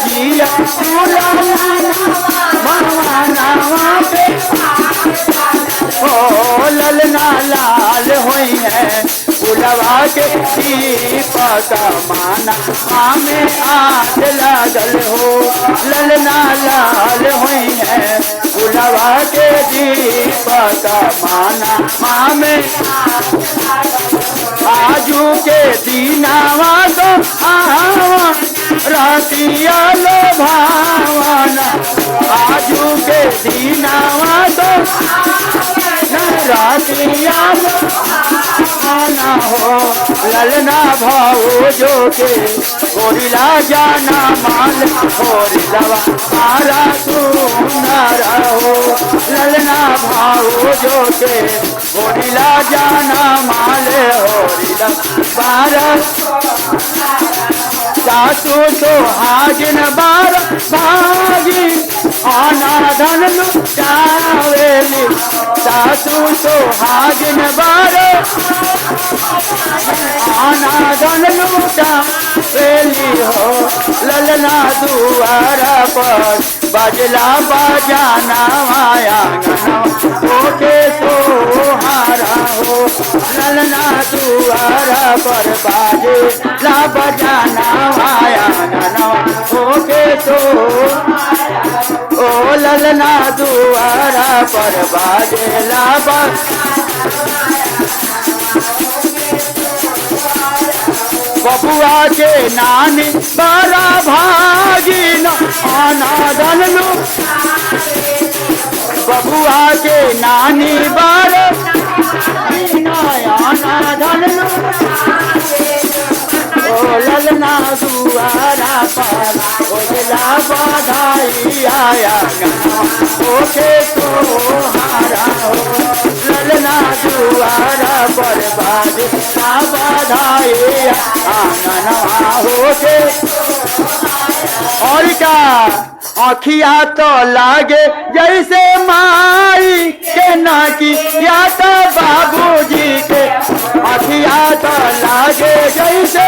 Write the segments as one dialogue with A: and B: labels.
A: जिया भवानावा के ओ ललना लाल होई है फुलवा के दीपक माना आमे आग लागल हो। ललना लाल होई है फुलवा के दीपक माना मामे आजू के दीनावा तो आवा रातिया लो भावना। आजू के दीनावा तो रातिया लो आना हो। ललना भाव जो के गोरिला जाना माल होरिलवा मारा सुनारा हो। ललना भाव जो के गोरिला जाना माल होरिला बारा सासू सुहागिन बार भागी आना धन लुटावेली। सासू सुहागिन बार आना धन लुटावेली हो। ललना दुआरा पर बजला बजाना आया ओके सोहारा हो। ललना दुआरा पर बाजे ला बजाना आया ओके सो ओ ललना दुआरा पर बाजे ला बबुआ के नानी बड़ा भागी आना धन लू। बबुआ के नानी बड़ा आना धन लू ओ ललना दुआरा पर ओला बधाई आया ओके सोहारा हो। ललना दुआरा पर बाजे बधाई आंगनवा होके और का अखिया तो लागे जैसे माई के नाकी या तो बाबूजी के। अखिया तो लागे जैसे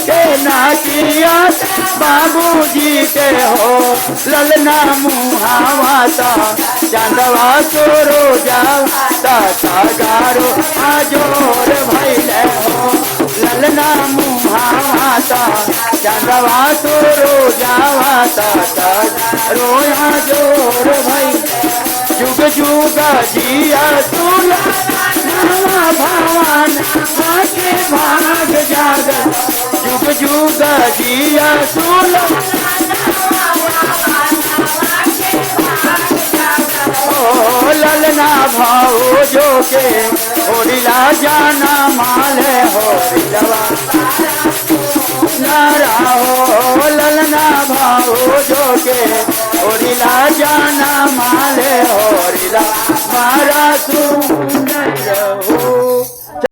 A: के नाकिया बाबूजी के हो। ललना मुहावा ता चांदवा सोरो जावा गारो आजोर भैले हो। ललना मुहावा ता चांदवा सोरो जावा रोया जोर भई। जुग जुग जिया तुला भगवान आके भाग जागल। जुग जुग जिया तुला ओ ललना भाव जो के होरिला जाना माले होरिलवा नारा हो। ललना भाव जो के होरिला जाना माले होरिला मारा सुंदर हो।